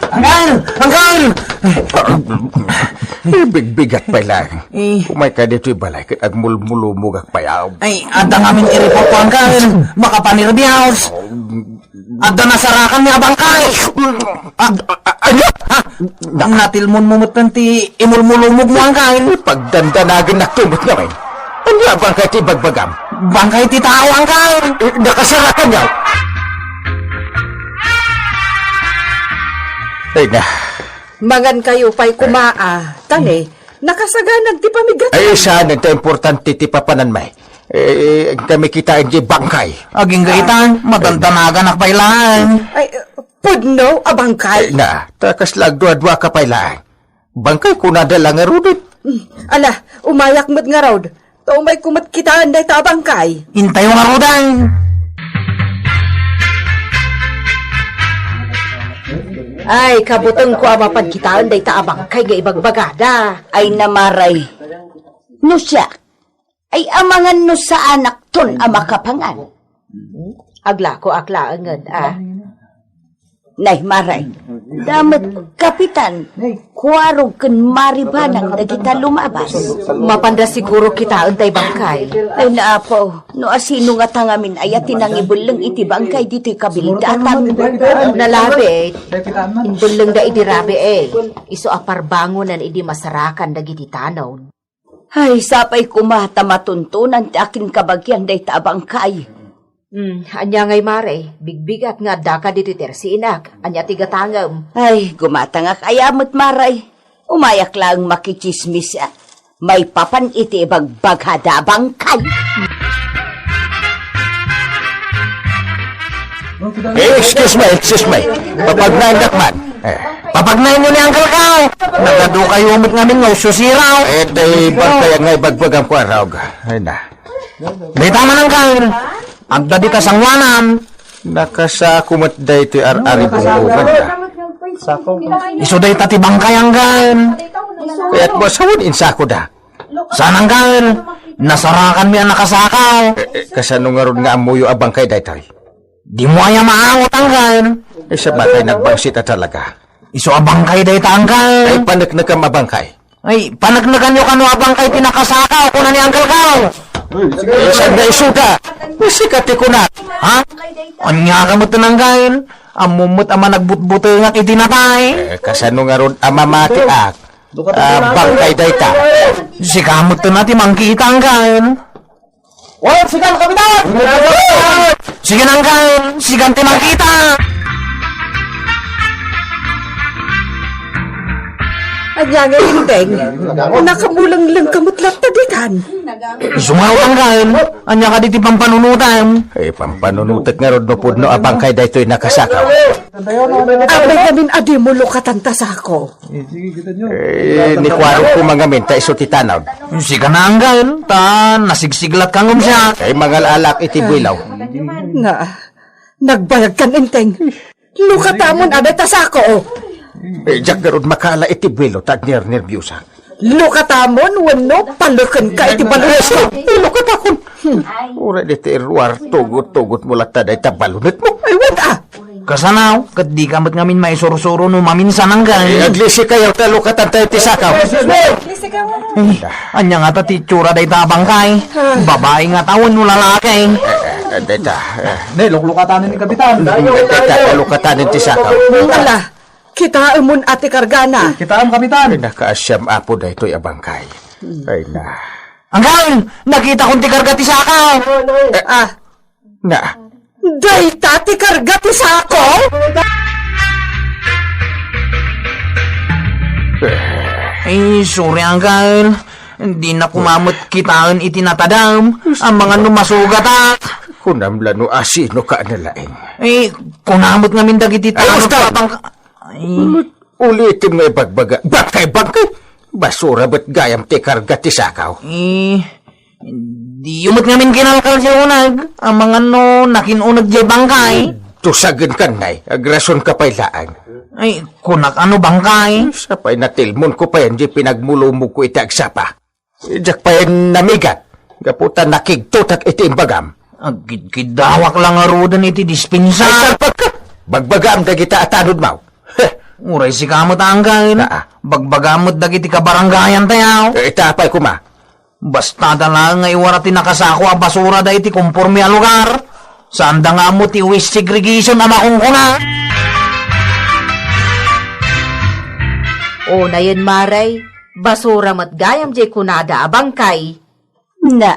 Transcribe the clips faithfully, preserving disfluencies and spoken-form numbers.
Anggal! Anggal! Eh, bigbigat pay laeng. Eh. Umayka ditoy balay ket agmulmulumogak pay, aw. Ay, adda ngamin ti report ko, Anggal. Makapanirbiaus. Adda nasarakan nga bangkay. Ah, ah, ah, ania? Ha? Natilmonmo met ti imulmulumogmo, Anggal. Pagdandanagennak met ngamin. Ania bangkay ti ibagbagam? Bangkay ti tao, Anggal. Eh, nakasarakan nga. Ay na. Mangankayo pay koma, a. Tani, nakasaganag ti pamigatan. Ay, saan, ta importante ti papananmi. Eh, kami kitaen ti bangkay. Agingga ita, madandanaganak pay laeng. Ay, pudno a bangkay? Ay, na, ta kasla agduaduaka pay laeng. Bangkay kunada la ngaruden. Mm, ala, umayak met ngarud. Ta umayko met kitaen dayta a bangkay. Intayo ngaruden. Ay, kabutengko a mapan kitaen dayta a bangkay nga ibagbagada. Ay, na, Maray. No siak, ay, amangan no saanakton a makapangan. Aglakoak laengen, a. Nay, Maray. Damet, Kapitan, Kuarog ken Mari Banang dagita lumabas. Mapanda siguro kitaen tay bangkay. Ay, naapo, no asino ngata ngamin aya ti nangibelleng iti bangkay ditoy kabildatan. Nalabit, imbellengda idi rabii, isu a parbangonen idi masarakan dagiti tanod. Ay, sapay koma ta matuntonan ti akinkabagian dayta a bangkay. Hmm, ania ngay, Mare? Bigbigat nga addaka ditoy tersiinak. Ania ti gatangem? Ay, gumatangak aya met, Mare. Umayak laeng makitsismis, a. Maipapan iti ibagbagada a bangkay. Eh, excuse me, excuse me. Papagnaendak man. Eh. Papagnaenyo ni Uncle Kao. Nagadu kayo met ngamin nga ususiraw. Eh, tay bangkay nga ibagbagam ko, Arog. Ay na. Dayta man, Uncle. Adda dita sanguanan. Nakasako met daytoy ar-, ari bungbugan na. Isu dayta ti bangkay, Uncle. Kaya't mo asawan insakoda. Saan, Uncle? Nasarakanmi a nakasakaw. Eh, eh, kasano ngarud nga ammoyo a bangkay daytoy? Dimo aya maangot, Uncle? Eh, sabagay, nagbangsit a talaga. Isu a bangkay dayta, Uncle. Ay, paneknekam a bangkay. Ay, paneknekanyo kano a bangkay ti nakasakaw, kuna ni Uncle Kao. Eh, saan nga isuda? Eh, sika ti kunak. Ha? Ania ka met, Uncle? Ammom met a managbutbutengak iti natay. Eh, kasano ngarud a mamatiak? Ah, bangkay dayta. Sika met ti mangkita, Uncle. Wen, sikan, Kapitan! Sige na, Uncle. Sikan ti mangkita. Ania nga, Enteng? Nakamulengleng ka met latta ditan. Isu nga, Uncle. Ania kadi ti pampanunotem? Eh, pampanunotek ngarud no pudno a bangkay daytoy nakasakaw. Apay ngamin a dimo lukatan ta sako. Eh, ni Kuarog koma ngamin ta isu ti tanod. Sika na, Uncle, ta nasigsiglat ka ngem siak. Ay, mangal-alak iti builaw. Na, nagbayag kan, Enteng. Lukatamon a dayta sako. Eh, diak ngarud makaala iti builo ta agnernerbiosa. Lukatamon wenno palekenka iti balonetko. Eh, lukatakon. Hmm. Uray dayta iruar, tugot-tugotmo latta dayta balonetmo. Ay, wen a. Kasano, ket dika met ngamin maisursuro no maminsan, Uncle. Eh, aglisikayo ta lukatan tayo ti sakaw. Eh, ania ngata ti itsura dayta a bangkay? Babai ngata wenno lalaki? Eh, eh, dayta, eh. Ne, luklukatanen ni Kapitan. Dayta, lukatanen ti sakaw. Ala, kitaemon a ti kargana. Kitaem, Kapitan. Ay, nakaasiam, Apo, daytoy a bangkay. Ay na. Uncle, nakitakon ti karga ti sakaw. Ah. Na. Dayta ti karga ti sako? Eh, sorry, Uncle. Dinak koma met kitaen iti natadem. Amangan no masugatak. Kunam la no asino ka na laeng. Eh, kuna met ngamin dagiti tao. Ay, basta! Ay. Ulitem nga ibagbaga, bangkay, bangkay! Basura met gayam ti karga ti sakaw. Eh, diyo met ngamin kinalkal ti uneg, amangan no nakin-uneg diay bangkay. Tusagen kan nay, agrasonka pay laeng. Ay, kunak a no bangkay. Sapay natilmonko pay diay pinagmulumogko iti agsapa. Diak pay namigat, gapu ta nakigtotak iti imbagam. Agkidkiddawak la ngaruden iti dispensa. Ay, salpagka! Bagbagaam dagita a tanodmo. Heh! Uray sika met, Angkel. Naa. Bagbagaam met dagiti kabarangayan tayo. Eh, ita apay koma? Basta da laeng nga iwara ti nakasako a basura dayta konporme a lugar. Saanda nga ammo ti waste segregation a makunkuna. Unayen, Mare, basura met gayam jay kunada a bangkay. Na,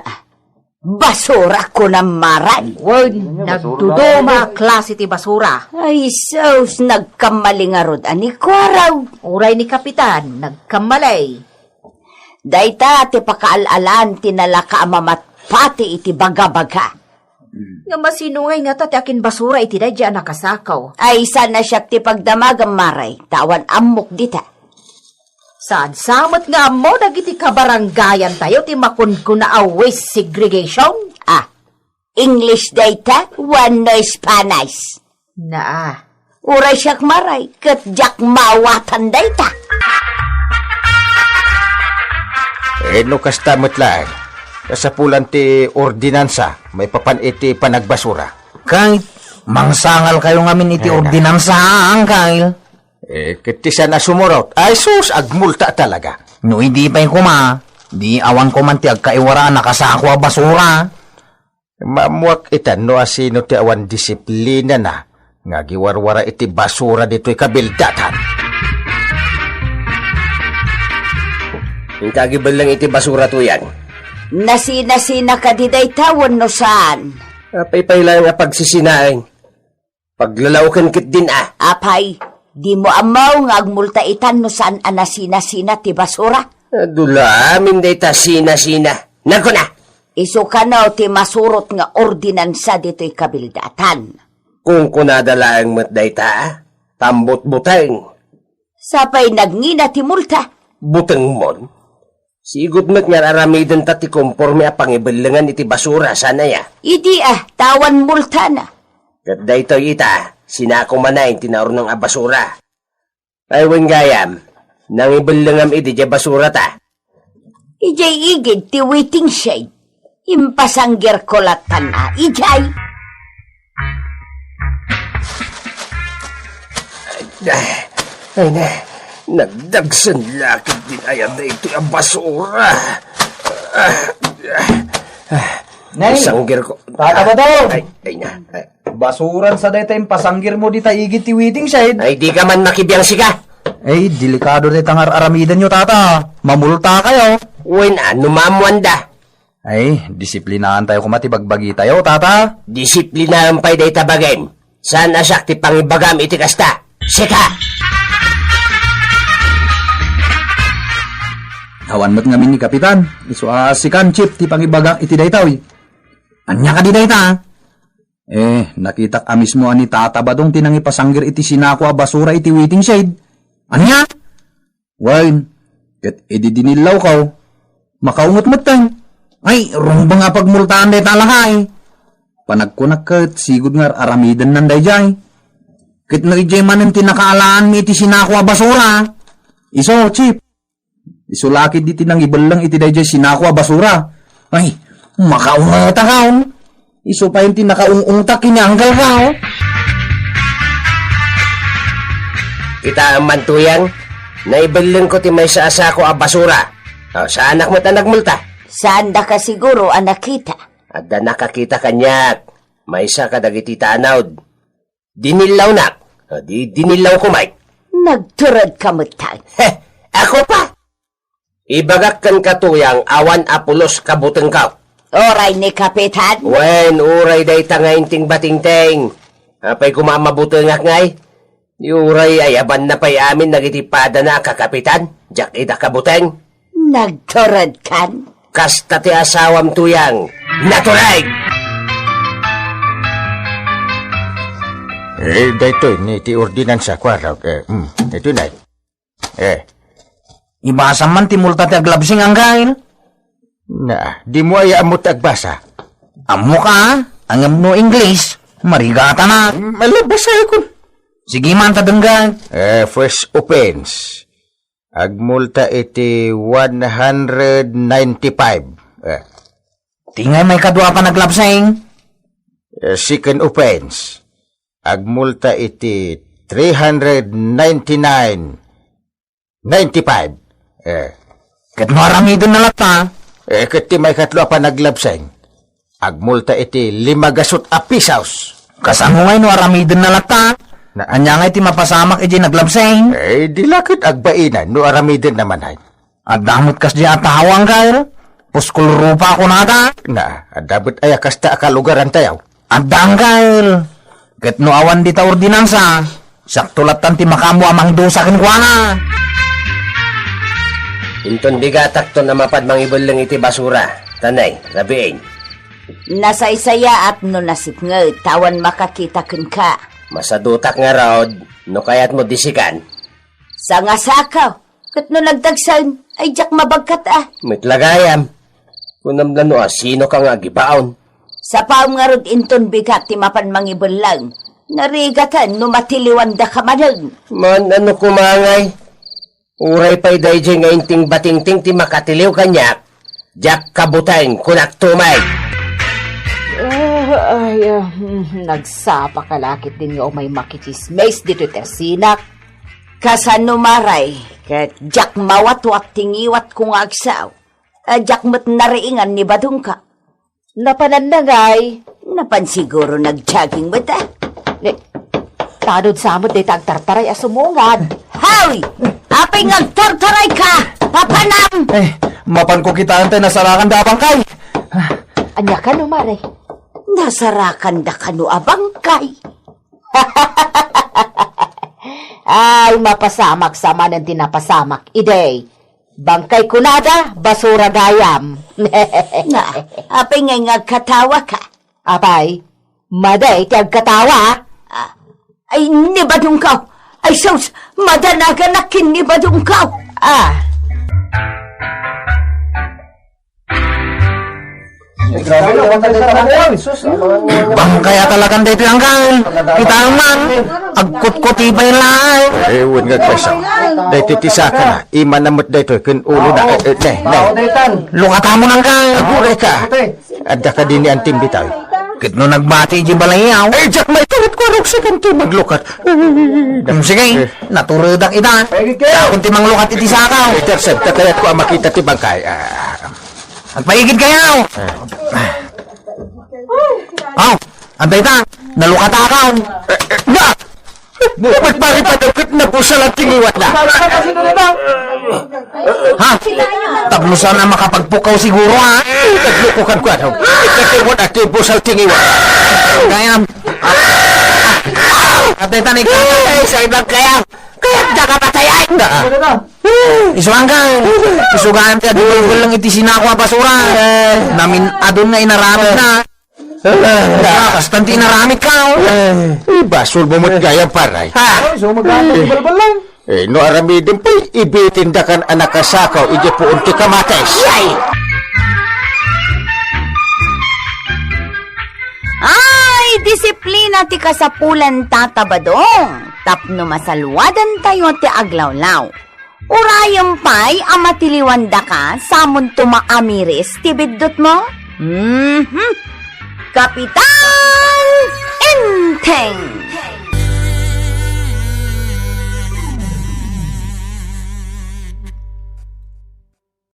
basura kunam, Mare. Wen, nagduduma a klase ti basura. Ay, sus, nagkamali ngarud a ni Kuaraw. Uray ni Kapitan, nagkamali. Dayta ti pakaal-alaan ti nalaka a mamatpati iti bagabaga. Ngem asino ngay ngata ti akinbasura iti daydiay a nakasako? Ay, saan a siak ti pagdamagem, Mare, ta awan ammok dita. Saan sa met nga ammo dagiti kabarangayan tayo ti makunkuna a waste segregation? Ah, English dayta wenno Spanish? Naa. Uray siak, Mare, ket diak maawatan dayta. Eh, no kasta met laeng, kasapulan ti ordinansa maipapan iti panagbasura. Kay, mangsangal kayo ngamin iti Ay, na. ordinansa, Angkel. Eh, ket ti saan a sumurot, ay sus, agmulta talaga. No idi pay koma, di awan koman ti agkaiwara a nakasako a basura. Maammuak ita no asino ti awan disiplinana nga agiwarwara iti basura ditoy kabildatan. Inka agibelleng iti basura, Tuyang. Nasinasina kadi dayta wenno saan? Apay pay laeng a pagsisinaen? Paglalaoken ketdin a. Apay, dimo ammo nga agmulta itan no saan a nasinasina ti basura? Adu la amin dayta sinasina. Nagkuna! Isu kano ti masurot nga ordinansa ditoy kabildatan. Kunkunada laeng met dayta, tambutbuteng. Sapay nagngina ti multa? Butengmon. Sigud met nga ar-aramidenta ti konporme a pangibellengan iti basura, saan aya? Idi a, ta awan multana. Ket daytoy ita, sinako manen ti naurnong a basura. Ay wen gayam, nangibellengam idi diay basurata. Idiay igid ti waiting shed. Impasanggirko lattan a idiay. Ay, ay na, nagdagsen la ketdin aya daytoy a basura. Ah, ah, ah. Nay, Isanggirko. Tata Badong! Ay, ay na. Ay. Basuran sa dayta impasanggirmo dita igid ti waiting shed. Ay, dika man makibiang sika. Ay, delikado dayta nga ar-aramidenyo, tata. Mamulta kayo. Wen, ano maammuanda? Ay, disiplinaantayo koma ti bagbagitayo, tata. Disiplinaem pay dayta bagim. Saan a siak ti pangibagam iti kasta? Sika! Awan met ngamin ni Kapitan. Isu a sikan, Chief, ti pangibaga iti daytoy. Ania kadi dayta? Eh, nakitak a mismo a ni Tata Badong ti nangipasanggir iti sinako a basura iti waiting shed. Ania? Wen, ket idi dinillawko, makaungot metten. Ay, rumbeng a pagmultaan dayta a lakay. Panagkunak ket sigud nga ar-aramidennan daydiay. Ket no idiay manen ti nakaalaanmi iti sinako a basura. Isu, Chief. Isu la ketdi ti nangibelleng iti daydiay sinako a basura. Ay, makaungetakon. Isu pay ti nakaung-ungtak ken ni Uncle ko. Kitaem man, Tuyang, naibellengko ti maysa a sako a basura. O, saanak met a nagmulta. Saandaka siguro a nakita. Adda nakakita kaniak. Maysa kadagiti tanod. Dinillawnak. O, di, dinillawko met. Nagturedka metten. Heh, ako pa? Ibagak kenka, Tuyang, awan a pulos kabutengko. Uray ni Kapitan? Wen, uray dayta nga inting batingteng. Apay koma a mabutengak ngay? Di uray ayabanna pay amin dagiti padana a kakapitan, diak ida kabuteng. Nagturedkan? Kasta ti asawam, Tuyang. Natureg! Eh, daytoy ni ti ordinansa, Kuarog. Eh, mm, ito na. Eh. Ibasam man ti multa ti aglabsing, Anggail. Na, dimo aya ammo ti agbasa? Ammok a, ngem no English, marigatanak. Malabasakon. Sige man, ta denggag. Eh, first offense. Agmulta iti one hundred ninety-five. Eh. Ti ngay maikadua a panaglabsing, Eh, second offense. Agmulta iti three hundred ninety-nine ninety-five. Eh. Ket no aramiden na latta? Eh, ket ti maikatlo a panaglabseng, agmulta iti lima gasut a pisos. Kasano ngay no aramiden na latta? Na- Ania ngay ti mapasamak iti naglabseng? Eh, di la ket agbainan no aramiden na manen. Adda met kasdi a tao, Angkel? Puskol rupa kunada? Na, adda met aya kasta a kalugarantayo? Adda, Angkel. Ket no awan dita ordinansa, sakto lattan ti makaammo a mangdusa kenkuana. Inton bigatakton a mapad mangibelleng iti basura, tanay, rabiin. Nasaysayaat no nasipnget, awan makakita kenka. Masadutak ngarud, no kayatmo disikan. Sangasakaw, ket no nagdagsen, ay diak mabagkat a. Met la gayam. Kunam la no asinoka nga agibaon. Sapaem ngarud inton bigat ti mapan mangibelleng. Narigaten no matiliwandaka manen. Man-ano koma ngay? Uray pay daydiay nga inting batingting ti makatiliw kaniak. Diak kabuteng, kunak tumay. Ah, ay, ah, hmm, nagsapa ka la ketdin nga umay makitsismis ditoy tersinak. Kasano maray, ket diak mawatwat ti ngiwatko nga agsao. A, diak met nariingan ni badongka. Napananna ngay? Napan siguro nag-jogging met, a. Ne, tanod sa met dayta agtartaray a sumungad. Hoy! Apay nga agtartaray ka? Papanam! Eh, mapanko kitaen tay nasarakan da a bangkay. Ania kano, Mare? Nasarakan da kano a bangkay? Ay, mapasamak sa manen ti napasamak, idi. Bangkay kunada, basura gayam. Na, apay ngay nga agkatawa ka? Apay, madi ti agkatawa? Ah, ay, ni badongko. Ay, sus, madanaganak ken ni badongko. Ah. Grabe, no? Bangkay a talagan daytoy, Angkel. Kita man, agkutkuti pay laeng. Eh, wen nga agpayso. Daytoy ti sakana, imana met daytoy ken ulona. Eh, eh, ne, ne. Lukatamo, Angkel. Aguray ka. Adda kadi ni Antim ditoy? Ket no nagbati iti balayyo. Eh, diak maiturotko a rugsekan ti maglukat. Hmm, sige, naturedak ita. Dakon ti manglukat iti sakaw. Eh, tersem, ta kayatko a makita ti bangkay. Ah. Agpaigid kayo! Aw, adda ita, nalukatakaw. Na! Nagparipadam ket nabusal ti ngiwatna. Ha? Tapno saan a makapagpukaw siguro, ha? Naglukokan ko, ano? Ikatimon a ti busal ti ngiwat. Kayam. Adda ita ni Ay, sa ibang kayam. Kayat da kapatayan. Isuan ka. Isugaan ti adu lang iti sinako a basura. Namin adun nga inaramid na. Kastan ti inaramid ka, oh. Ibasol mo met gayam, paray. Ha? Ay, so magkano ti balbal lang? Eh, no aramiden pay, ibitin da kan anak a sakaw, iti puon ti kamatis. Yay! Ay, disiplina ti kasapulan, Tata Badong, tapno masalwadantayo ti aglawlaw. Urayem pay a matiliwan daka, samonto maamiris ti biddutmo? Mhm. Kapitan Enteng!